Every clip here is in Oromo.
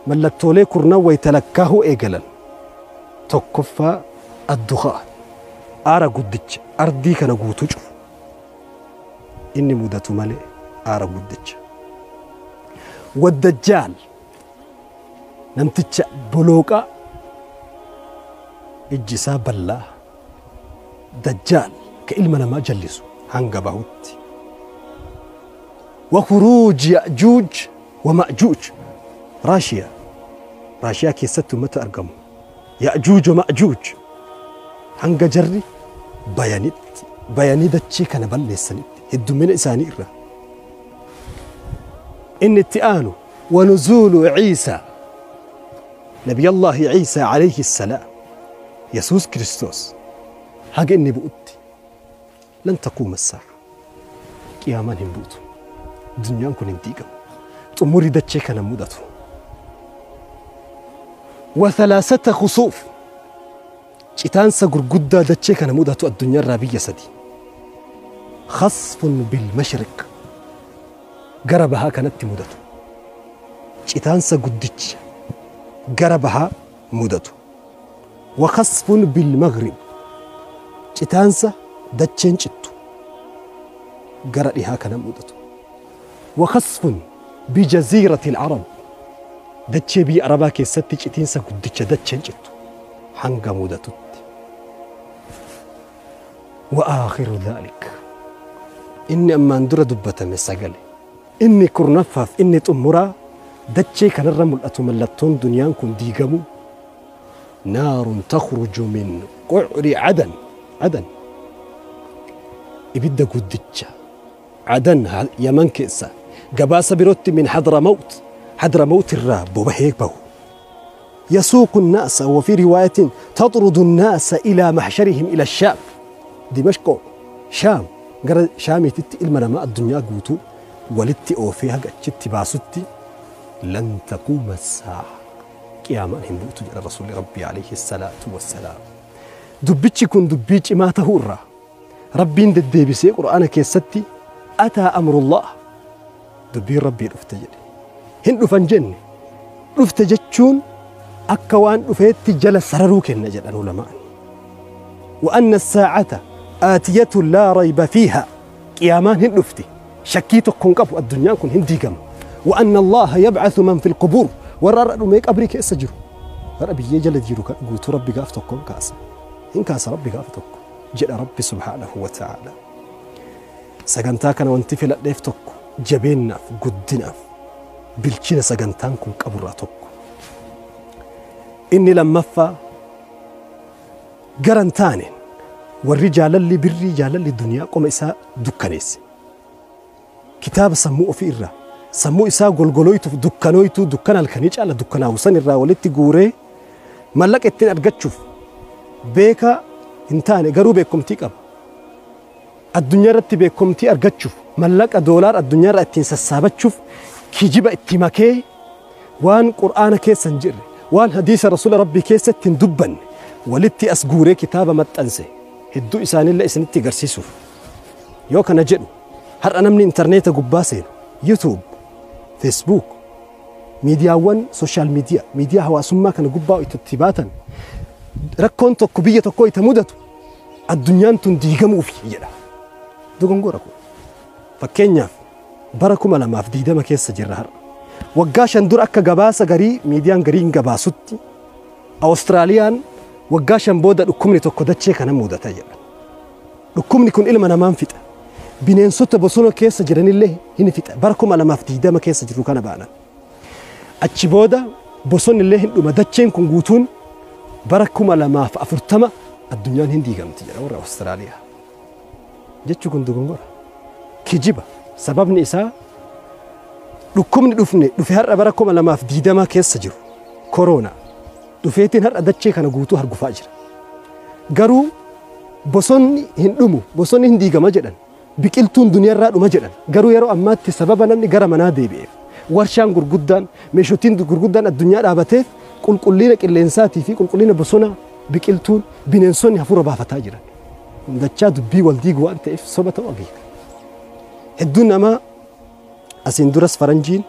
Mallattoolee kurnan wayta lakkaahuu eegalan. Tokkoffaa addukhaan aara guddicha ardii kana guutuu cufu. Inni mudatu malee aara guddicha. Waddajjaal namticha bolooqaa ijji isaa bal'aa dajjaal ka ilma namaa jallisu hanga bahutti. وخروج يأجوج ومأجوج راشيا راشيا keessatti ummata argamu يأجوج ومأجوج hanga jarri bayanitti bayanii dachee kana balleessanitti heddumina isaanii irra. Inni itti aanu ونزول عيسى نبي الله عيسى عليه السلام يسوس كريستوس haga inni bu'utti لن تقوم الساعة qiyaamaan hin buutu. Addunyaan kun hin diigamu. Xumurri dachee kana mudatu. وثلاثة خسوف citaansa gurguddaa dachee kana mudatu addunyaarraa biyya sadi. خصف بالمشرق gara bahaa kanatti mudatu. Citaansa guddicha gara bahaa mudatu. وخصف بالمغرب citaansa dacheen cittu gara dhihaa kana mudatu. وخصف بجزيرة العرب dachee biyya Arabaa keessatti citiinsa guddicha dacheen cittu hanga mudatutti. وآخر ذلك inni ammaan dura dubbatame sagale inni kurnaffaaf inni xumuraa dachee kanarra mul'atu mallattoon duniyaan kun diigamu نار تخرج من قعر عدن عدن ibidda guddicha عدن yaman keessa gabaasa birootti من حضرموت حضرموت irraa bobahee bahu يسوق الناس وفي رواية تطرد الناس إلى محشرهم إلى الشام دمشق شام gara shaamiititti ilma namaa addunyaa guutuu walitti oofee haga achitti baasutti لن تقوم الساعة qiyaamaan hin buutu jedha rasuulli rabbii عليه الصلاة والسلام. Dubbichi kun dubbii cimaa tahuu irraa rabbiin deddeebisee qur'aana keessatti أتى أمر الله dubbiin rabbii dhufte jedhe. Hin dhufan jenne dhufte jechuun akka waan dhufeetti jala sararuu kenna jedhan ulamaan. وأن الساعة آتية لا ريب فيها qiyaamaan hin dhufti shakkii tokko hin qabu addunyaan kun hin diigamu. وأن الله يبعث من في القبور warra har'a dhumee qabrii keessa jiru har'a biyyee jala jiru guutuu rabbi gaaf tokko hin kaasa hin kaasa rabbi gaaf tokko jedha rabbi سبحانه وتعالى. Sagantaa kana wanti filadheef tokko jabeennaaf guddinaaf bilchina sagantaan kun qaburraa tokko. Inni lammaffaa garan taaneen warri jaalalli birrii jaalalli duniyaa qoma isaa dukkaneesse. Kitaaba sammuu ofii irraa sammuu isaa golgolooytuuf dukkanooytuu dukkana halkanii caala dukkanaa'u san irraa walitti guuree mallaqa ittiin argachuuf beekaa hin taane garuu beekumtii qaba. Addunyaa irratti beekumtii argachuuf mallaqa doolaar addunyaa irraa ittiin sassaabachuuf kijiba itti makee waan qur'aana keessa hin jirre waan hadiisa rasuula rabbii keessatti hin dubbanne walitti as guuree kitaaba maxxanse hedduu isaanillee isinitti agarsiisuuf. Yoo kana jedhu har'a namni intarneeta gubbaa seenu YouTube, Facebook, miidiyaawwan social media, miidiyaa hawaasummaa kana gubbaa itti baatan rakkoon tokko biyya tokko itti mudatu addunyaan tun diigamuufi jedha. Dogongora kun. Fakkeenyaaf bara 2020 keessa jirra har'a. Waggaa 5 dura akka gabaasa garii miidiyaan gariin gabaasutti Awustiraaliyaan waggaa 5 booda dhukkubni tokko dachee kana mudata jedha. Dhukkubni kun ilma namaan fixa. Bineensota bosona keessa jiranillee hin fixa. Bara 2020 keessa jiru kana baanan. Achi booda bosonni illee hin dhuma dacheen kun guutuun bara 2040 addunyaan hin diigamti jedha warra Awustiraaliyaa. Jechi kun dogongora. Kijiba. Sababni isaa dhukkubni dhufne dhufe har'a bara 2020 keessa jiru koroona dhufeetiin har'a dachee kana guutuu hargufaa jira. Garuu bosonni hin dhumu, bosonni hin diigama jedhan, biqiltuun duniyaarraa dhuma jedhan. Garuu yeroo ammaatti sababa namni gara manaa deebi'eef, warshaan gurguddaan, meeshootiin gurguddaan addunyaa dhaabateef qulqullina qilleensaatii fi qulqullina bosona biqiltuun bineensonni hafuura baafataa jiran. Dachaa dubbii wal diigu waan ta'eef soba ta'uu akeeka. Hedduun namaa asiin duras faranjiin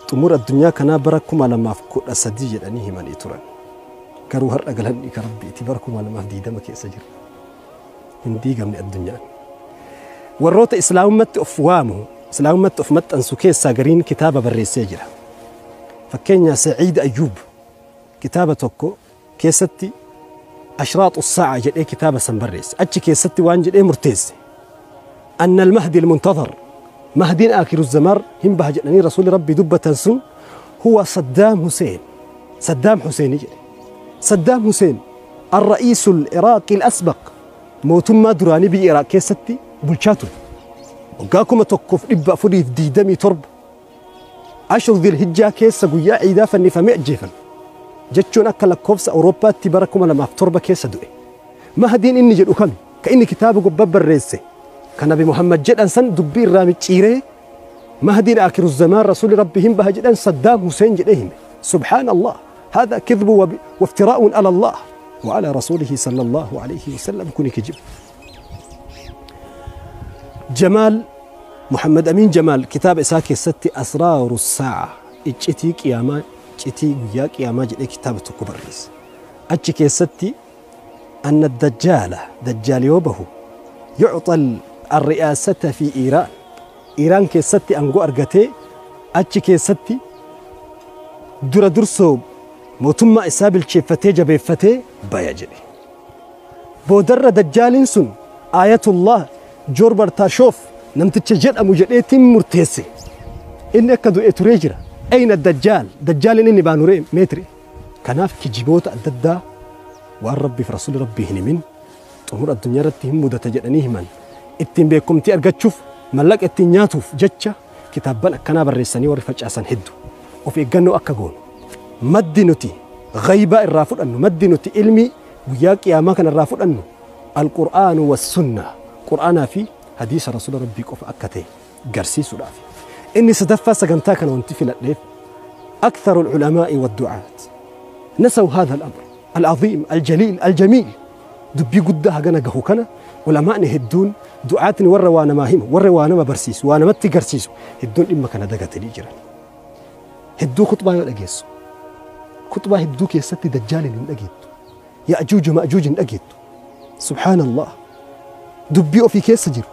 Xumura addunyaa kanaa bara 2013 jedhanii himanii turan. Garuu har'a galanni ka Rabbiiti, bara 2020 keessa jirra. Hin diigamne addunyaan. Warroota islaamummaatti of waamu, islaamummaatti of maxxansu keessaa gariin kitaaba barreessee jira. Fakkeenya Saciid Ayyuub kitaaba tokko keessatti Ashraaxu Saa'a jedhee kitaaba san barreesse. Achi keessatti waan jedhee murteesse. أن المهدي المنتظر، مهدي آخر الزمان هم بها جناني رسول ربي دبة سن، هو صدام حسين. صدام حسين يجري. صدام حسين الرئيس العراقي الأسبق، موتما دراني بإراق كيستي بلشاتو وقاكم توقف إبا فريف دي دمي ترب 10 ذي الهجة كيسة قويا عيدا فني فمئ جيفا جتشون أكل كوفس أوروبا تباركم لما في تربة كيسة دوئي. مهدين إني جد أكمل كأني كتاب قبب الرئيسي كان نبي محمد جد أنسان دبير رامي تشيري مهدين آخر الزمان رسول ربهم بها جد صدام حسين جدهم. سبحان الله، هذا كذب وافتراء على الله وعلى رسوله صلى الله عليه وسلم. كوني كجب جمال محمد أمين جمال كتاب إساكي ست أسرار الساعة اتشتي قياما اتشتي ويا قياما جد كتاب تكبرس اتشكي ستي أن الدجال دجال يوبه يعطى الرئاسة في إيران. إيران كيستي أنغو أرغتي أتشي كيستي درا درسو موتما إسابل شفتي جبيفتي بايجري بودر دجال سن آية الله جوربر تاشوف نمتتشجر أموجريتي مرتيسي إنك دو إتريجرا. أين الدجال؟ دجال إني بانوري متري كناف كجيبوت أددا والربي في رسول ربي هنمين xumura addunyaa irratti hin mudata jedhanii himan ittiin beekumtii argachuuf mallaqa ittiin nyaatuuf jecha kitaabban akkanaa barreessanii warri facaasan hedduu. Of eeggannoo akka goonu, maddi nuti ghaybaa irraa fudhannu, maddi nuti ilmi guyyaa qiyaamaa kana irraa fudhannu alqur'aanu wassunna, qur'aanaa fi hadiisa rasuula rabbii qofa akka ta'e garsiisuudhaaf. Inni sadaffaa sagantaa kana wanti filadheef أكثر العلماء والدعاة نسوا هذا الأمر العظيم الجليل الجميل. دبي قدها هجنا جهو كنا علماء هدون دعاة ورا وانا ما هم ورا وانا ما برسيس وانا ما تجرسيس هدون إما كان دقة تيجرا هدو خطبة يا خطبة هدوك يا ستي دجال أجد يأجوج مأجوج أجد. سبحان الله، دبي في كيس جر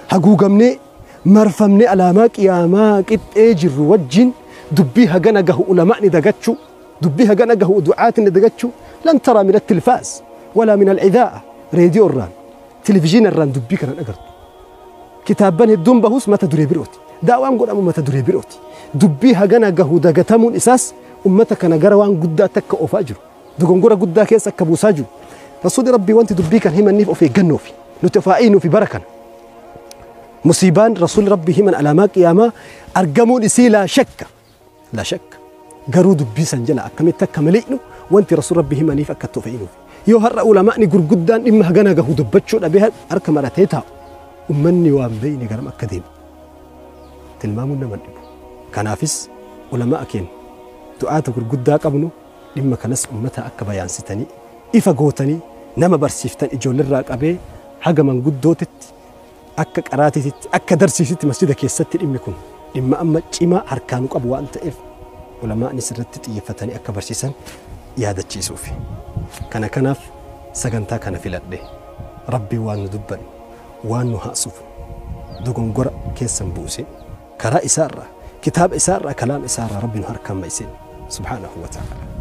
هجوجمني مرفمني علامات يا ما كت أجر وجن دبي هجنا جهو علماء ندقتشو دبي هجنا جهو دعاة ندقتشو. لن ترى من التلفاز ولا من الإذاعة، راديو الران، تلفزيون الران دبي كان أجرت كتابان الدوم بهوس ما تدري بروتي دعوان قول أمو ما تدري بروتي دبي هجنا جهو دقتامون إساس أمتك أنا جروان جدا تك أفاجر دقنجورة جدا كيس أكبوساجو رسول ربي وأنت دبي كان هما نيف أوفي جنوفي نتفاعينو في بركة مصيبان رسول ربي هما علامات قيامة أرجمون إسي لا شك لا شك جرو دبي سنجلا أكمل تك ملئنو وأنت رسول ربي هما نيف أكتوفينو يو هر علماء نجر جدا إما هجنا جهو دبتشو أبيها أركم على تيتا أمني وأمبيني جرم أكاديم تلمامون من إبو كنافس علماء كين دعاة جدا قبنو لما كنس أمتها أكبيان ستني إفا جوتني نما برسيفتن إجول الراك أبي حاجة من جدوتت أكك أراتت أك درسي ست مسجدك يستر إمكم إما أما إما أركانك أبو أنت إف علماء نسرت إيفتني أك برسيسن يا دتشيسوفي كان كناف سجنتا كان في لده ربي وان دبن وان هاسف دقن جرأ كيسن بوسي كراء إسارة كتاب إسارة كلام إسارة ربي نهار كم يسين سبحانه وتعالى.